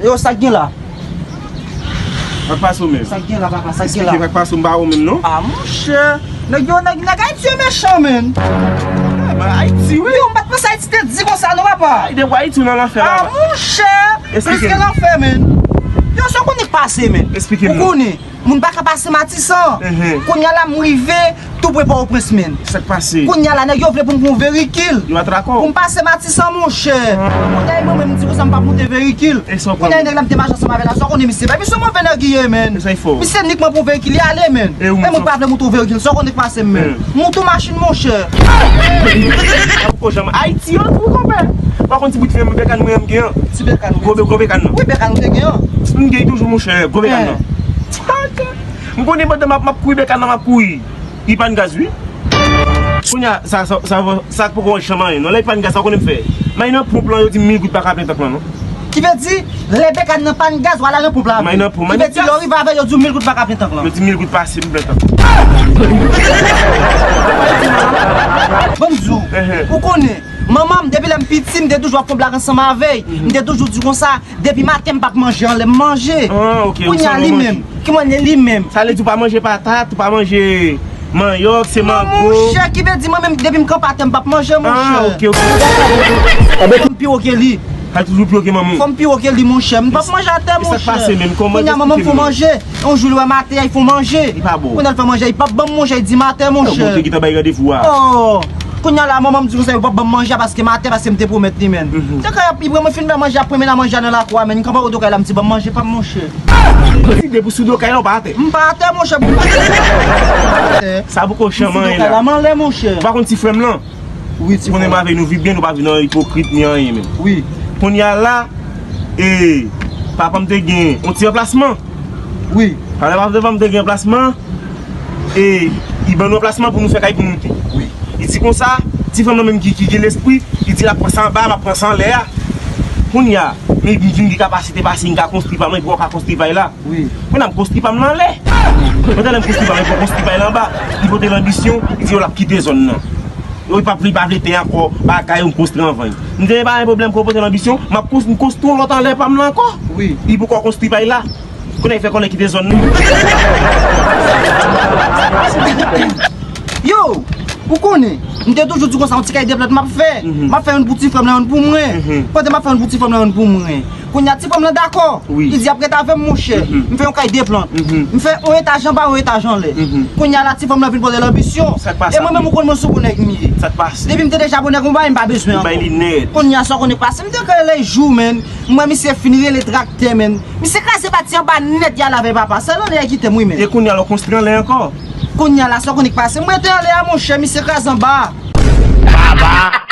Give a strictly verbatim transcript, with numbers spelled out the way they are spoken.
Yo, sa k gen la? Sa k pase w menm? Sa k gen la, papa? Sa k gen la? Esplike sa k pase w, m pa wè w menm, non. Ah, monchè. Nèg yo, nèg, nèg Ayiti yo mechan, menn. Ayiti, wi. Yo, m pa t panse Ayiti te di konsa, non, papa. Ay, depi Ayiti, w nan lanfè, papa. Ah, monchè. Esplike m. Plis ke lanfè, menn. Yo, sa w konnen k pase, menn? Esplike m, non. Ou konnen. Moun pa ka pase Matisan. Kounye a la, m rive tou pre Pòtoprens, menn. Sa k pase? Kounye a la, nèg yo vle pou m pran verikil. Yo atake w? Pou m pase Matisan, monchè. Kounye a, mwen menm, m di konsa, m p ap monte verikil. Kounye a, nèg la, m te mache ansanm avè l la, sa w konnen misye fè? Misye move nèg li ye, menn. Misye nik mwen pran verikil, li ale, menn. E mwen pa vle monte verikil, sa w konnen k pase m, menn. Monte machin, monchè. Ayiti yo tou, konpè. Pa konn ti bout fè m, bèkàn mwen, m gen an. Ti bèkàn ou gen? Gwo bèkàn nan. Wi, bèkàn ou te gen an. M gen toujou, monchè, gwo bèkàn nan. M konnen pandan m ap, m ap kouri, bèkàn nan m ap kouri. Li pa n gaz, wi. Kounye a, sa, sa, sa, sa poko wè chanm anyen, non. Lè li pa n gaz, sa w konnen m fè? M al nan ponp lan, yo di m mil goud pa ka plen tank lan, non. Ki vle di, lè bèkàn nan pa n gaz, w al nan ponp la. M al nan ponp, m al nan gaz. Ki vle di, lè w rive avè l, yo di w mil goud pa ka plen tank lan. Yo di mil goud pa ase pou plen tank. Ban m di w, ou konnen, manman m, depi lè m piti, m te toujou ap fè blag ansanm avè l. M te toujou di konsa, depi maten m p ap manje anlè m manje. Ah, ok. Kounye a li menm, ki mwen li menm. Sa vle di w pa manje patat, ou pa manje manyòk, se mango. Non, monchè, ki vle di mwen menm, depi m kanpe atè, m p ap manje, monchè. Ah, ok, ok. Fò m pi wo ke li. Sa toujou pi wo ke manman w. Fò m pi wo ke li, monchè. M p ap manje atè, monchè. E sa k pase menm? Kòman? Kounye a manman m fè manje. Yon jou li wè m atè, li fè manje. Li pa bon. Kounye a l fè manje, li p ap ban m manje, li di m atè, monchè. Bon, te gentan bay randevou a. Oh. Kounye a la, manman m di konsa, yo p ap ban m manje paske m atè, paske m te pwomèt li, menn. Te kay ap, li pran mwen fin fè manje, ap pran manje nan lakou a, menn. M kanpe oto kay la, m di, "Ban m manje pa m, monchè." Ti depi sou do kay la, ou pa atè? M pa atè, monchè, pou m atè. Sa poko chanm anyen la. M anlè, monchè. Ou pa konn ti frè m lan? Wi, ti frè m. Ou konnen m avè nou viv byen, nou pa viv nan ipokrit ni anyen, menn. Wi. Kounye a la, e, papa m te gen yon ti ranplasman. Wi. Pandan papa m te gen yon plasman, e, li ban nou yon plasman pou nou fè kay pou moute. Wi. Li di konsa, ti frè m nan menm ki, ki gen lespri, li di l ap pran sa anba, m ap pran sa anlè a. Kounye a, men m vin gen kapasite pase, m ka konstwi pa m, epi w ka konstwi pa l la. Wi. Mwen, m konstwi pa m nan anlè. Mwen, tande m konstwi pa m, epi w konstwi pa l anba. Li pote lanbisyon, li di yo l ap kite zòn nan. Yo, li pa vle, li pa vle tè ankò, bagay, m konstwi anvan. M di, "Pa gen pwoblèm, kon pote lanbisyon, m ap konstwi, m konstwi yon lòt anlè pa m lan ankò." Wi. Li poko konstwi pa l la. Kounye a, li fè kòlè kite zòn nan. Yo, ou konnen, m te toujou di konsa, yon ti kay de plant m ap fè. M ap fè youn pou ti frè m lan, youn pou mwen. Pandan m ap fè youn pou ti frè m lan, youn pou mwen. Kounye a, ti frè m lan dakò. Wi. Li di, "Ap ret avè m, monchè." M fè yon kay de plant. M fè yon etaj anba, yon etaj anlè. Kounye a la, ti frè m lan vin pote lanbisyon. Sa k pase? E mwen menm, ou konn mwen sou bon nèg m ye. Sa k pase? Depi m te deja bon nèg, m bay, m pa bezwen ankò. Ou bay li nèt. Kounye a, sa w konnen k pase? M te rele jou, menn. M wè misye fin rele traktè, menn. Misye kraze pati anba nèt, y al avè papa. Sèl anlè a kite m, wi, menn. E kounye a, l ap konstwi anlè ankò? Kounye a la, sa w konnen k pase? M rete anlè a, monchè, misye kraze anba. Baba!